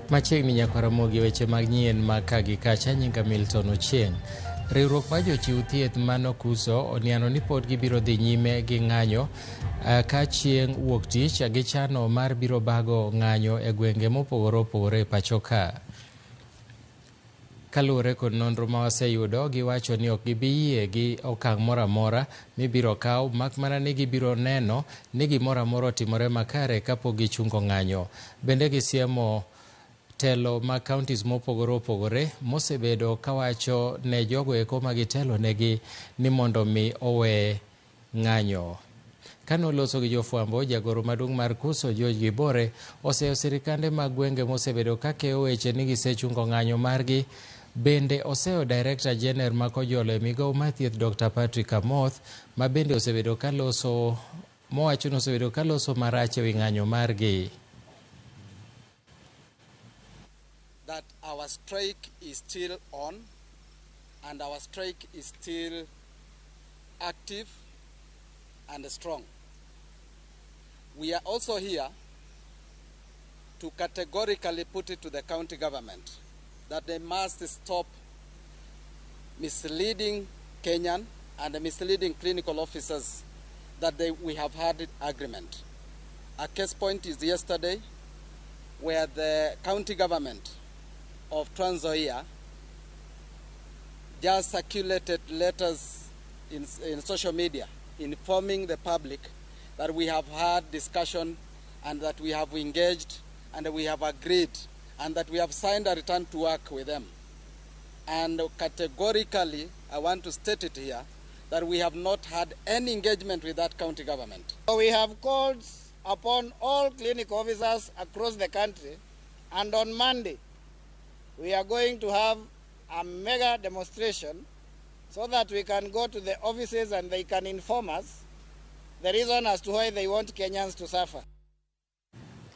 Machiegni nyakwar Ramogi weche mag nyien mag ka gi kacha nyinga Milton Ochieng'. Riwruok mar jochiw thieth mano kuso oniano ni pod gibiro dhi nyime gi ng'anyo ka chieng' wuok tich gichano mar biro bago ng'anyo e gwenge mopogore opogore e pacho ka. Kaluwore kod nonro ma waseyudo, giwacho ni ok gibi yie gi okang' moro amora mibiro kaw mak mana ni gibiro neno ni gimoro amora otimore makare kapok gichungo ng'anyo. Bende gisiemo telo mag counties mopogore opogore mosebedo kawacho ne jogo eko ma gitelo negi ni mondo mi owe ng'anyo. Kane oloso gi jofwambo, jagoro maduong' mar KUSO George Gibore oseyo sirikande mag gwenge mosebedo ka keyo weche ni gisechungo ng'anyo margi. Bende oseyo Director General ma Kojolo e migawo mar thieth Dr. Patrick Amoth ma bende osebedo ka loso mowacho ni osebedo ka loso marach e wi ng'anyo margi. That our strike is still on and our strike is still active and strong. We are also here to categorically put it to the county government that they must stop misleading Kenyan and misleading clinical officers that we have had agreement. A case point is yesterday where the county government of Trans Nzoia just circulated letters in social media informing the public that we have had discussion and that we have engaged and we have agreed and that we have signed a return to work with them. And categorically, I want to state it here, that we have not had any engagement with that county government. We have called upon all clinic officers across the country, and on Monday, we are going to have a mega demonstration so that we can go to the offices and they can inform us the reason as to why they want Kenyans to suffer.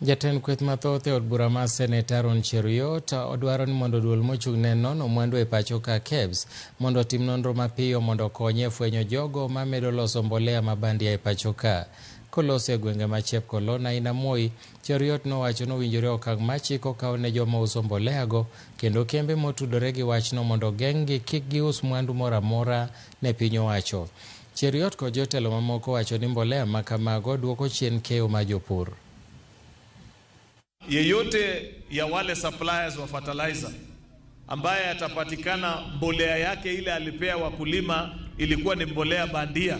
Jatend kweth mathoth e od bura mar Senate Aaron Cheruiyot odwaro ni mondo duol mochung' ne nono mwandu e pacho ka KEBS mondo otim nonro mapiyo mondo okonye e fwenyo jogo mamedo loso mbolea ma bandia e pacho ka. Koloso e gwenge ma Chepkolon Aina Moi, Cheruiyot nowacho ni owinjore okang' ma chik okaw ne joma uso mbolea go kendo kembe motudore gi wachno mondo ogeng'gi kik gius mwandu moro amora ne piny owacho. Cheruiyot kod jotelo mamoko wacho ni mbolea ma kamago duoko chien keyo mar jopur. Yeyote ya wale suppliers wa fertilizer ambaye atapatikana mbolea yake ile alipea wakulima ilikuwa ni mbolea bandia,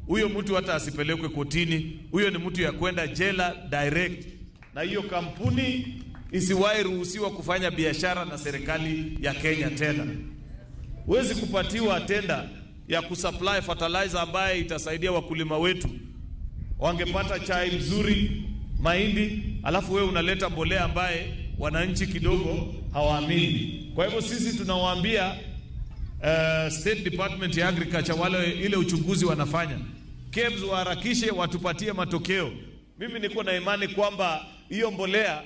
huyo mtu hata asipelekwe kotini, huyo ni mtu ya kwenda jela direct, na hiyo kampuni isiwahi ruhusiwa kufanya biashara na serikali ya Kenya tena. Huwezi kupatiwa tenda ya kusupply fertilizer ambaye itasaidia wakulima wetu wangepata chai mzuri, mahindi, alafu wewe unaleta mbolea ambaye wananchi kidogo hawaamini. Kwa hivyo sisi tunawaambia State Department ya Agriculture wale ile uchunguzi wanafanya, KEBS waharakishe watupatie matokeo. Mimi niko na imani kwamba hiyo mbolea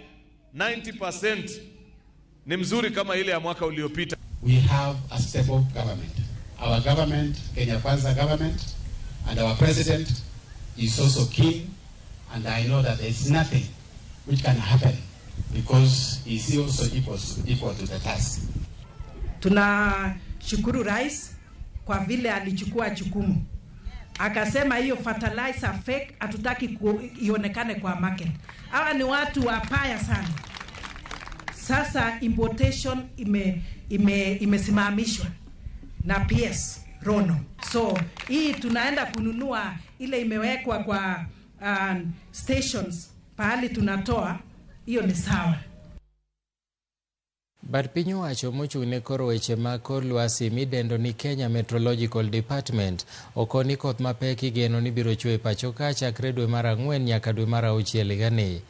90% ni mzuri kama ile ya mwaka uliopita. We have a stable government. Our government, Kenya Kwanza government, and our president is also keen, and I know that there is nothing which can happen because he is also equal to the task. Tunashukuru rais kwa vile alichukua jukumu. Akasema hiyo fertilizer fake hatutaki ionekane kwa market. Hawa ni watu wabaya sana. Sasa importation imesimamishwa na PS Rono. So hii tunaenda kununua ile imewekwa kwa stations pahali tunatoa, hiyo ni sawa. Bad piny owacho mochung' ne koro weche mag kor lwasi midendo ni Kenya Meteorological Department okoni koth mapek igeno ni biro chwe e pacho ka chakre dwe mar 4 nyaka dwe mar 6 higani.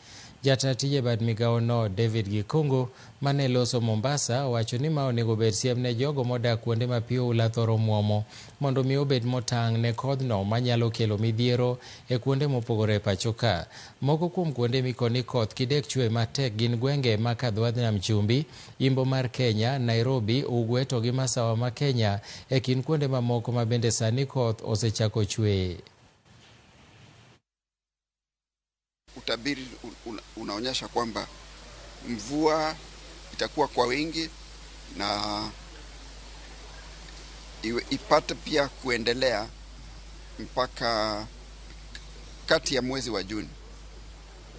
Jata tije bad migawo no David Gikungu mane loso Mombasa owacho ni ma onego bed siem ne jogo modak kuonde ma pi oula thoro muomo mondo mi obed motang' ne kodhno manyalo kelo midhiero e kuonde mopogore e pacho ka. Moko kuom kuonde mikoni koth kidek chwe matek gin gwenge ma Kadhwadh Nam Chumbi, Imbo mar Kenya, Nairobi, Ugwe to gi Masawa ma Kenya e kind kuonde mamoko ma bende sani koth osechako chwe. Utabiri unaonyesha kwamba mvua itakuwa kwa wingi na ipate pia kuendelea mpaka kati ya mwezi wa Juni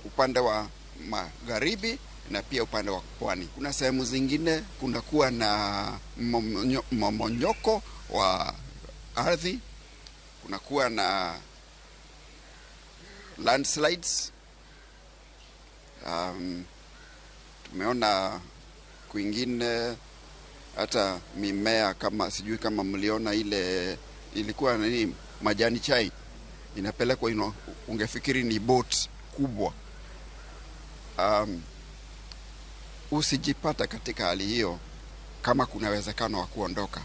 upande wa magharibi na pia upande wa pwani. Kuna sehemu zingine kunakuwa na mmomonyoko wa ardhi, kunakuwa na landslides. Tumeona kwingine hata mimea kama sijui kama mliona ile ilikuwa nini, majani chai inapelekwa, ungefikiri ni boat kubwa. Usijipata katika hali hiyo kama kuna uwezekano wa kuondoka.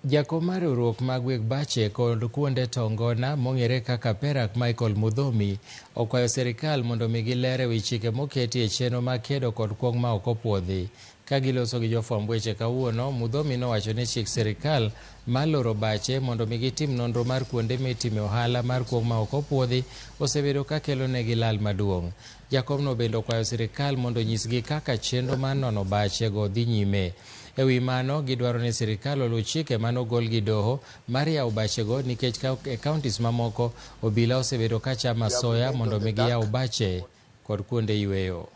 Jakom mar riwruok mag weg bache kod kuonde tongona mong'ere kaka Perak Michael Mudhomi okwayo sirikal mondo omigi ler ewi chike moketi e chenro mag kedo kod kuong' ma ok opuodhi. Ka giloso gi jofwamb weche kawuono, Mudhomi nowacho ni chik sirikal mar loro bache mondo mi gitim nonro mar kuonde mitime ohala mar kuong' ma ok opuodhi osebedo ka kelo negi lal maduong'. Jakomno bende okwayo sirikal mondo onyisgi kaka chenro mar nono bache go dhi nyime. E wi mano, gidwaro ni sirikal oluw chike manogol gi doho mar yawo bachego nikech e counties mamoko obila osebedo ka chamo asoya mondo mi giyaw bache kod kuonde yweyo.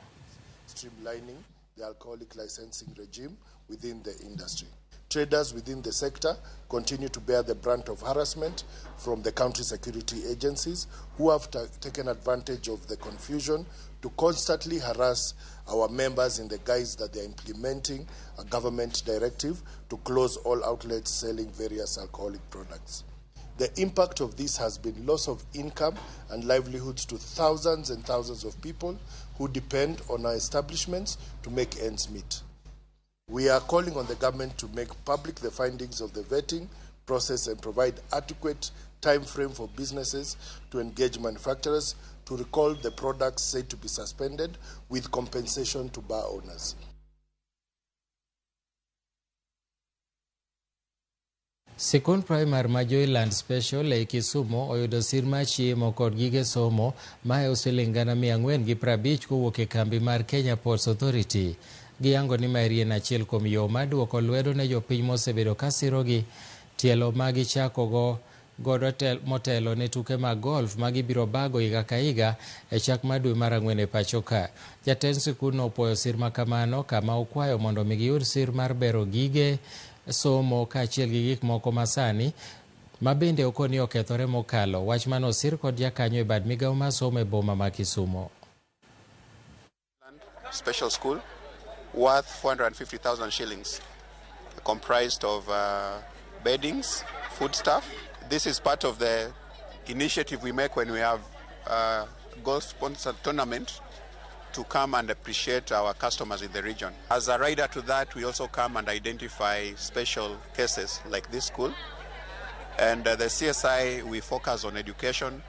Streamlining the alcoholic licensing regime within the industry. Traders within the sector continue to bear the brunt of harassment from the county security agencies who have taken advantage of the confusion to constantly harass our members in the guise that they are implementing a government directive to close all outlets selling various alcoholic products. The impact of this has been loss of income and livelihoods to thousands and thousands of people who depend on our establishments to make ends meet. We are calling on the government to make public the findings of the vetting process and provide adequate time frame for businesses to engage manufacturers to recall the products said to be suspended with compensation to bar owners. Sikund primar ma Joyland Special ei Kisumu oyudo sir mar chiemo kod gige somo mahewo siling 450 kowuok e kambi mar Kenya Ports Authority. Giyango ni maeri en achiel kuom yo mar duoko lwedo ne jopiny mosebedo ka sirogi tielo ma gichako godo motelo ne tuke mag golf ma gibiro bago higa ka higa e chak mar dwe mar ang'wen e pacho ka. Jatend sikundno opuoyo sir ma kamano kama okwayo mondo mi giyud sir mar bero gige somo kaachiel gi gik moko masani ma bende okoni okethore mokalo. Wach mano osir kod jakanyo e bad migawo mar somo e boma ma Kisumo. Special school worth 450,000 shillings, comprised of beddings, foodstuff. This is part of the initiative we make when we have a golf sponsored tournament to come and appreciate our customers in the region. As a rider to that, we also come and identify special cases like this school. And the CSI, we focus on education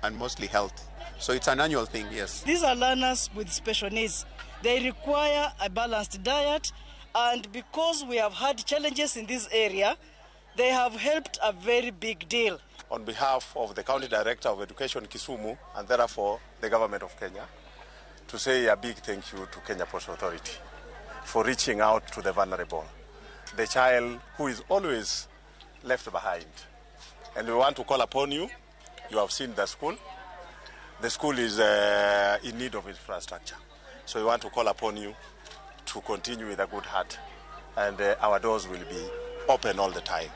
and mostly health. So it's an annual thing, yes. These are learners with special needs. They require a balanced diet, and because we have had challenges in this area, they have helped a very big deal. On behalf of the County Director of Education, Kisumu, and therefore the government of Kenya, to say a big thank you to Kenya Ports Authority for reaching out to the vulnerable, the child who is always left behind. And we want to call upon you. You have seen the school. The school is in need of infrastructure. So we want to call upon you to continue with a good heart, and our doors will be open all the time.